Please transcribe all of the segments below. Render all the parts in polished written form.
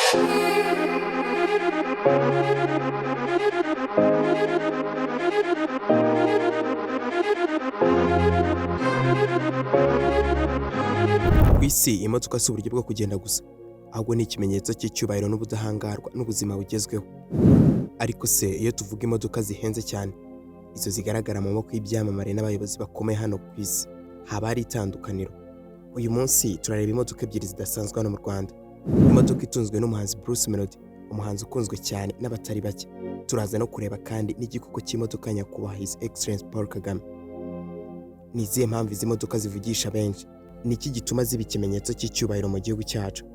Ku isi, imodoka si uburyo bwo kugenda gusa, ahubwo ni ikimenyetso cy'icyubahiro n'ubudahangarwa n'ubuzima bugezweho. Ariko se iyo tuvuga imodoka zihenze cyane, izo zigaragara mu maboko y'ibyamamare n'abayobozi bakomeye hano ku isi, haba hari itandukaniro? Uyu munsi turareba imodoka ebyiri zidasanzwe hano mu Rwanda. Imodoka itunzwe n'umuhanzi Bruce Melody, umuhanzi ukunzwe cyane n'abatari bake. Turaza no kureba kandi n'igikoko cy'imodoka nyakubahwa His Excellence Paul Kagame. Ni izihe mpamvu izi modoka zivugisha benshi? Ni iki gituma ziba ikimenyetso cy'icyubahiro mu gihugu cyacu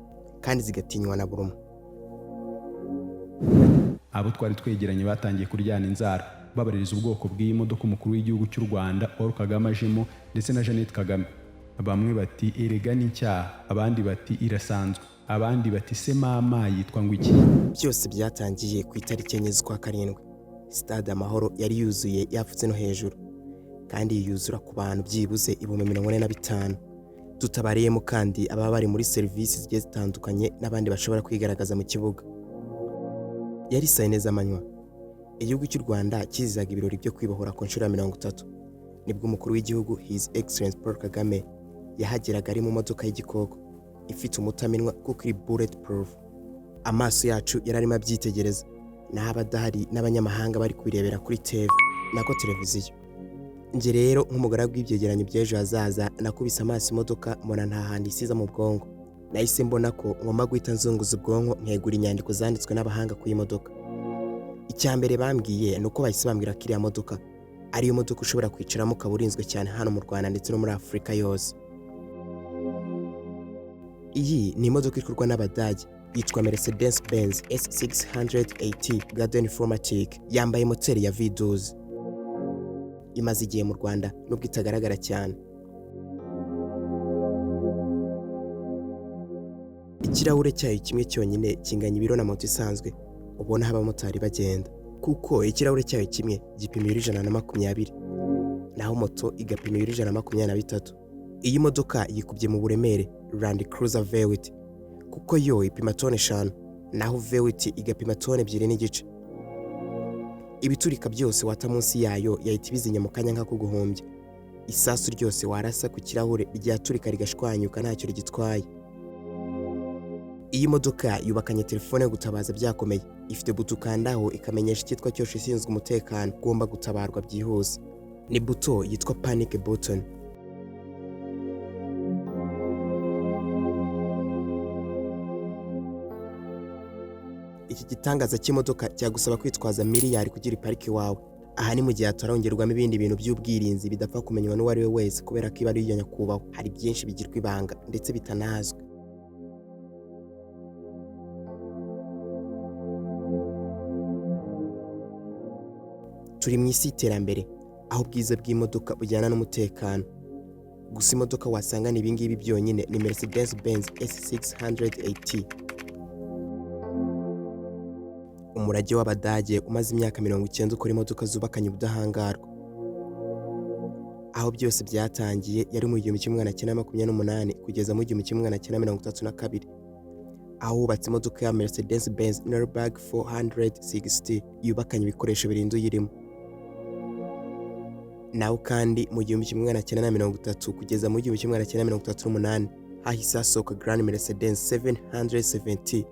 kandi zigatinywa na buri umwe? Abo twari twegeranye batangiye kuryana inzara, babaririza ubwoko bw'iyi modoka umukuru w'igihugu cy'u Rwanda Paul Kagame ajemo ndetse na Jeannette Kagame. Bamwe bati: "Erega ni icyaha." Abandi bati: "Irasanzwe." Abandi bati: "Se mama, yitwa ngo iki?" Byose byatangiye ku itariki 4 z'ukwa karindwi. Stade Amahoro yari yuzuye yapfutse no hejuru, kandi yuzura ku bantu byibuze 45,000, tutabariyemo kandi ababa bari muri serivisi zigiye zitandukanye n'abandi bashobora kwigaragaza mu kibuga. Yari saa 4 z'amanywa. Igihugu cy'u Rwanda kizizaga ibirori byo kwibohora ku nshuro ya 30. Nibwo umukuru w'igihugu, His Excellence Paul Kagame, yahageraga ari mu modoka y'igikoko ifite umutamenwa kuko iri bullet proof. Amaso yacu yari arimo abyitegereza, naho abadahari n'abanyamahanga bari kubirebera kuri TV, nako televiziyo. Njye rero, nk'umugaragu w'ibyegeranyo by'ejo hazaza, nakubise amaso imodoka, mbona nta hantu isiza mu bwonko. Nahise mbona ko ngomba guhita nzunguza ubwonko, nkegura inyandiko zanditswe n'abahanga ku modoka. Icya mbere bambwiye ni uko bahise bambwira ko iriya modoka ariyo modoka ushobora kwicaramo ukaba urinzwe cyane hano mu Rwanda ndetse no muri Afurika yose. Iyi ni imodoka ikorwa n'Abadage, yitwa Mercedes Benz S680 Garden 4MATIC, yambaye moteri ya V12. Imaze igihe mu Rwanda nubwo itagaragara cyane. Ikirahure cyayo kimwe cyonyine kinganya ibiro na moto isanzwe ubona aho abamotari bagenda, kuko ikirahure cyayo kimwe gipima ibiro 120, naho moto igapima ibiro 123. Iyi modoka yikubye mu buremere Land Cruiser V8, kuko yo ipima toni 5, naho V8 igapima toni 2.5. Ibiturika byose wata munsi yayo yahita ibizinya mu kanya nk'ako guhumbya. Isasu ryose warasa ku kirahure ryaturika rigashwanyuka, ntacyo rigitwaye. Iyi modoka yubakanye telefone yo gutabaza byakomeye. Ifite buto ukandaho ikamenyesha icyitwa cyose ishinzwe umutekano ugomba gutabarwa byihuse. Ni buto yitwa panic button. Iki gitangaza cy'imodoka cyagusaba kwitwaza miliyari kugira iparike iwawe. Aha ni mu gihe hatarongerwamo ibindi bintu by'ubwirinzi bidapfa kumenywa n'uwo ari we wese, kubera ko iba ari iya nyakubahwa. Hari byinshi bigirwa ibanga ndetse bitanazwi. Turi mu isi y'iterambere, aho ubwiza bw'imodoka bujyana n'umutekano. Gusa imodoka wasangana ibingibi byonyine ni Mercedes Benz S680, umurage w'Abadage umaze imyaka 90 ukora imodoka zubakanye ubudahangarwa. Aho byose byatangiye yari mu 1928 kugeza mu 1932, aho wubatse imodoka ya Mercedes Benz Nürburg 460 yubakanye ibikoresho birinda uyirimo. Naho kandi mu 1930 kugeza mu 1938 hahise hasohoka Grand Mercedes 770,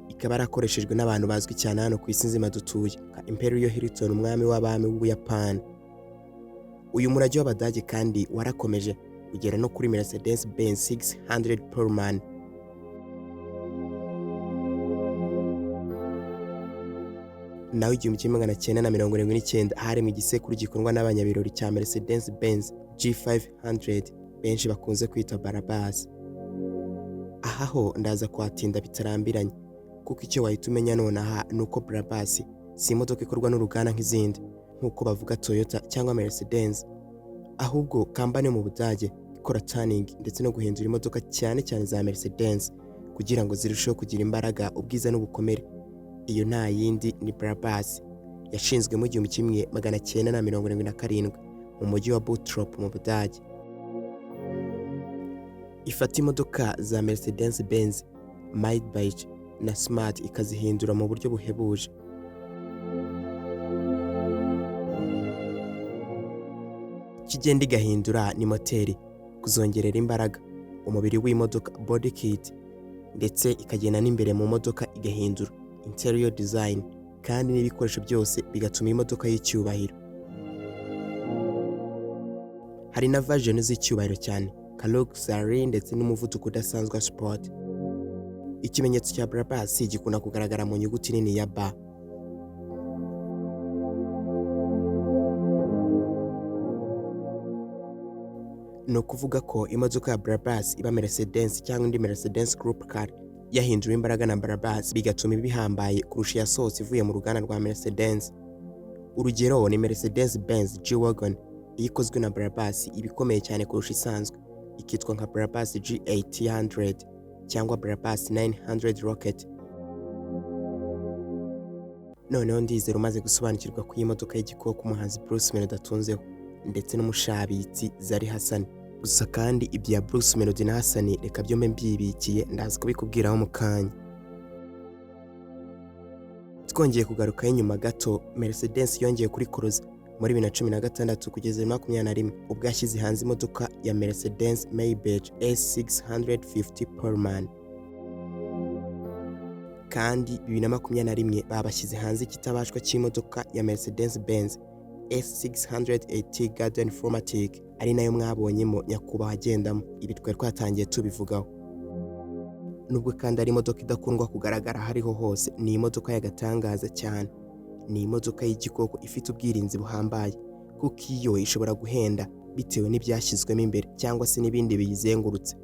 ikaba yarakoreshejwe n'abantu bazwi cyane hano ku isi nzima dutuye, nka Imperial Hilton, umwami w'abami w'Ubuyapani. Uyu murage w'Abadage kandi warakomeje ugera no kuri Mercedes Benz 600 Pullman. Naho 1979 haremwe igisekuru gikundwa n'abanyabirori cya Mercedes Benz G500, benshi bakunze kwita Brabus. Aha ho ndaza kuhatinda bitarambiranye, kuko icyo wahita umenya nonaha ni uko Brabus si imodoka ikorwa n'uruganda nk'izindi, nk'uko bavuga Toyota cyangwa Mercedes, ahubwo kampani yo mu Budage ikora tuning ndetse no guhindura imodoka, cyane cyane za Mercedes, kugira ngo zirusheho kugira imbaraga, ubwiza n'ubukomere. Iyo nta yindi ni Brabus, yashinzwe mu 1977 mu mujyi wa Bottrop mu Budage. Ifata imodoka za Mercedes Benz, Maybach. na Smart ikazihindura mu buryo buhebuje. Ikigenda igahindura ni moteri, kuzongerera imbaraga, umubiri w'imodoka, body kit, ndetse ikagenda n'imbere mu modoka igahindura interior design, kandi n'ibikoresho byose bigatuma imodoka y'icyubahiro. Hari na version z'icyubahiro cyane nka luxury ndetse n'umuvuduko udasanzwe wa sport. Ikimenyetso cya Brabus gikunda kugaragara mu nyuguti nini ya B. Ni ukuvuga ko imodoka ya Brabus iba Mercedes cyangwa indi Mercedes Group car yahinduwe imbaraga na Brabus, bigatuma iba ihambaye kurusha iyasohotse ivuye mu ruganda rwa Mercedes. Urugero ni Mercedes Benz G-Wagon, iyo ikozwe na Brabus iba ikomeye cyane kurusha isanzwe, ikitwa nka Brabus G800 cyangwa Brabus 900 Rocket. Noneho ndizera umaze gusobanukirwa ko iyi modoka y'igikoko umuhanzi Bruce Melody atunzeho ndetse n'umushabitsi Zari Hassan. Gusa kandi ibya Bruce Melody na Hassan reka byombi mbibikiye, ndaza kubikubwiraho mu kanya. Twongeye kugarukaho inyuma gato, Mercedes yongeye kurikoroza muri 2016 kugeza 2021, ubwo yashyize hanze imodoka ya Mercedes Maybach S650 Pullman. Kandi 2021 babashyize hanze ikitabashwa cy'imodoka ya Mercedes Benz S680 Garden 4MATIC, ari nayo mwabonyemo nyakubahwa agendamo. Ibi twari twatangiye tubivugaho. Nubwo kandi ari imodoka idakundwa kugaragara aho ariho hose, ni imodoka y'agatangaza cyane. Ni imodoka y'igikoko ifite ubwirinzi buhambaye, kuko iyo ishobora guhenda bitewe n'ibyashyizwemo imbere cyangwa se n'ibindi biyizengurutse.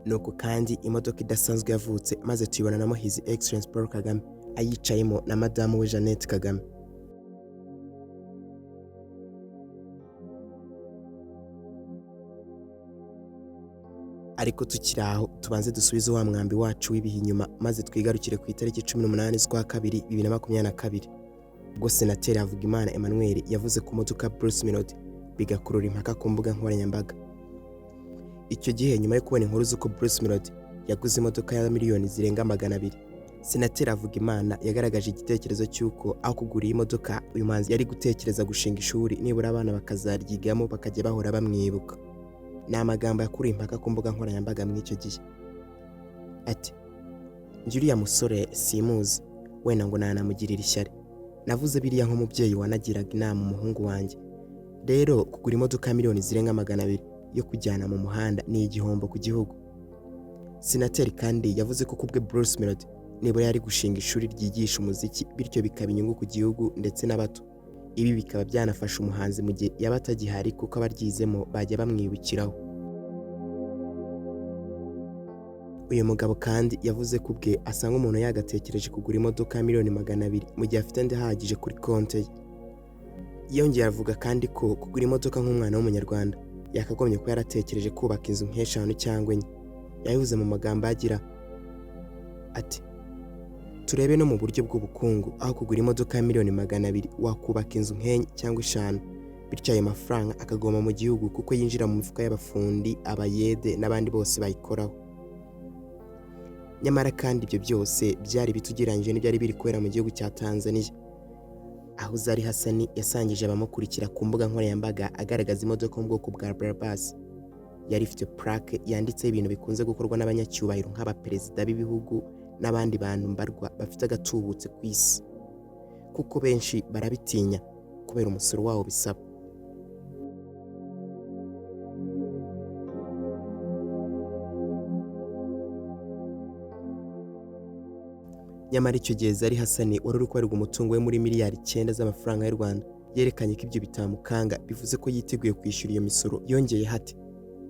Nuko kandi imodoka idasanzwe yavutse, maze tuyibonanamo His Excellence Paul Kagame ayicayemo na madamu we Jeannette Kagame. Ariko tukiri aho, tubanze dusubize wa mwambi wacu w'ibihe inyuma, maze twigarukire ku itariki 18 z'ukwa kabiri 2022, ubwo Senateri Havugimana Emmanuel yavuze ku modoka Bruce Melody, bigakurura impaka ku mbuga nkoranyambaga. Icyo gihe, nyuma yo kubona inkuru z'uko Bruce Melody yaguze imodoka ya miliyoni zirenga 200, Senateri Havugimana yagaragaje igitekerezo cy'uko aho kugura iyi modoka, uyu muhanzi yari gutekereza gushinga ishuri, nibura abana bakazaryigamo bakajya bahora bamwibuka. Ni amagambo yakuruye impaka ku mbuga nkoranyambaga muri icyo gihe. Ati: "Njye uriya musore simuzi, wenda ngo nanamugirira ishyari. Navuze biriya nk'umubyeyi wanagiraga inama umuhungu wanjye. Rero kugura imodoka ya miliyoni zirenga 200 yo kujyana mu muhanda ni igihombo ku gihugu." Senateri kandi yavuze ko kubwe Bruce Melody nibura yari gushinga ishuri ryigisha umuziki, bityo bikaba inyungu ku gihugu ndetse n'abato. Ibi bikaba byanafasha umuhanzi mu gihe yaba atagihari, kuko abaryizemo bajya bamwibukiraho. Uyu mugabo kandi yavuze ko ubwe asanga umuntu yagatekereje kugura imodoka ya miliyoni 200 mu gihe afite andi ahagije kuri konti ye. Yongeye avuga kandi ko kugura imodoka, nk'umwana w'umunyarwanda, yakagombye kuba yaratekereje kubaka inzu nk'eshanu cyangwa enye. Yabivuze mu magambo agira ati: "Turebe no mu buryo bw'ubukungu, aho kugura imodoka ya miliyoni 200 wakubaka inzu nk'enye cyangwa eshanu, bityo ayo mafaranga akaguma mu gihugu kuko yinjira mu mifuka y'abafundi, abayede n'abandi bose bayikoraho." Nyamara kandi ibyo byose byari bitugereranyije n'ibyari biri kubera mu gihugu cya Tanzania, aho Zari Hassan yasangije abamukurikira ku mbuga nkoranyambaga agaragaza imodoka mu bwoko bwa Brabus yari ifite plaque yanditseho ibintu bikunze gukorwa n'abanyacyubahiro nk'abaperezida b'ibihugu n'abandi bantu mbarwa bafite agatubutse ku isi, kuko benshi barabitinya kubera umusoro wawo bisaba. Nyamara icyo gihe Zari Hassan wari uri kubarirwa umutungo we muri miliyari 9 z'amafaranga y'u Rwanda yerekanye ko ibyo bitamukanga, bivuze ko yiteguye kwishyura iyo misoro. Yongeyeho ati: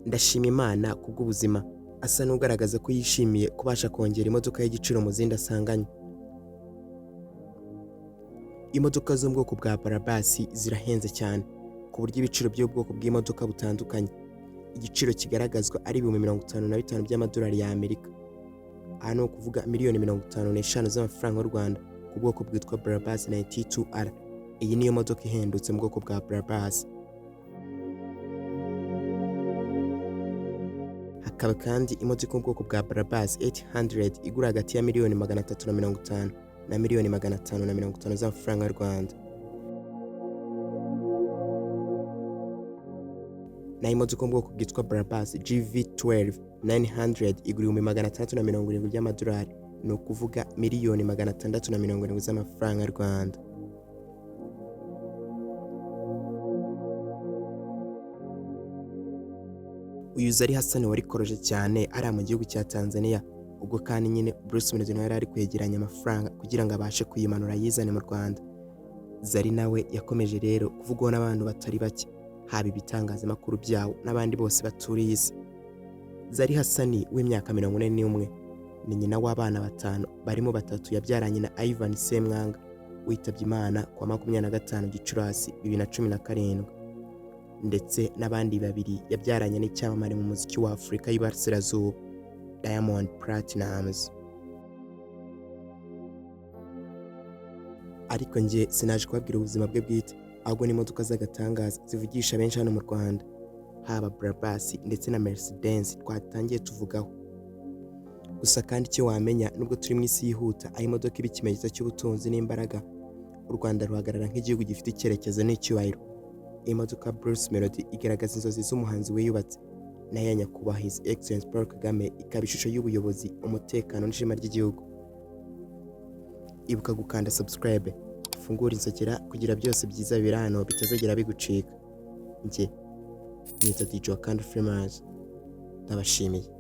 "Ndashima Imana kubw'ubuzima," asa n'ugaragaza ko yishimiye kubasha kongera imodoka y'igiciro mu zindi asanganywe. Imodoka zo mu bwoko bwa Brabus zirahenze cyane, ku buryo ibiciro by'ubwoko bw'imodoka butandukanye, igiciro kigaragazwa ari 55,000 by'amadolari y'Amerika. Aha ni ukuvuga miliyoni 55 z'amafaranga y'u Rwanda ku bwoko bwitwa Brabus 92R. Iyi niyo modoka ihendutse mu bwoko bwa Brabus. Hakaba kandi imodoka yo mu bwoko bwa Brabus 800 igura hagati ya 350,000,000 na 550,000,000 z'amafaranga y'u Rwanda. Naho imodoka yo mu bwoko bwitwa Brabus GV12 900 igura 670,000 by'amadolari, ni ukuvuga 670,000,000 z'amafaranga y'u Rwanda. Uyu Zari Hassan warikoroje cyane ari mu gihugu cya Tanzania, ubwo kandi nyine Bruce Melody nawe yari ari kwegeranya amafaranga kugira ngo abashe kuyimanura yizane mu Rwanda. Zari nawe yakomeje rero kuvugwaho n'abantu batari bake, haba ibitangazamakuru byawo n'abandi bose baturiye isi. Zari Hassan w'imyaka 41 ni nyina w'abana 5 barimo 3 yabyaranye na Ivan Semwanga witabye Imana ku wa 25 Gicurasi 2017, ndetse n'abandi 2 yabyaranye n'icyamamare mu muziki wa Afurika y'Iburasirazuba Diamond Platnumz. Ariko njye sinaje kubabwira ubuzima bwe bwite, ahubwo n'imodoka z'agatangaza zivugisha benshi hano mu Rwanda, haba Brabus ndetse na Mercedes twatangiye tuvugaho. Gusa kandi icyo wamenya, nubwo turi mu isi yihuta aho imodoka iba ikimenyetso cy'ubutunzi n'imbaraga, u Rwanda ruhagarara nk'igihugu gifite icyerekezo n'icyubahiro. Imodoka Bruce Melody igaragaza inzozi z'umuhanzi wiyubatse, nayo ya nyakubahwa His Excellence Paul Kagame ikaba ishusho y'ubuyobozi, umutekano n'ishema ry'igihugu. Ibuka gukanda subscribe, ufungure inzogera kugira byose byiza biri hano bitazagera bigucika. Njye nitwa DJ Wakanda Famous, ndabashimiye.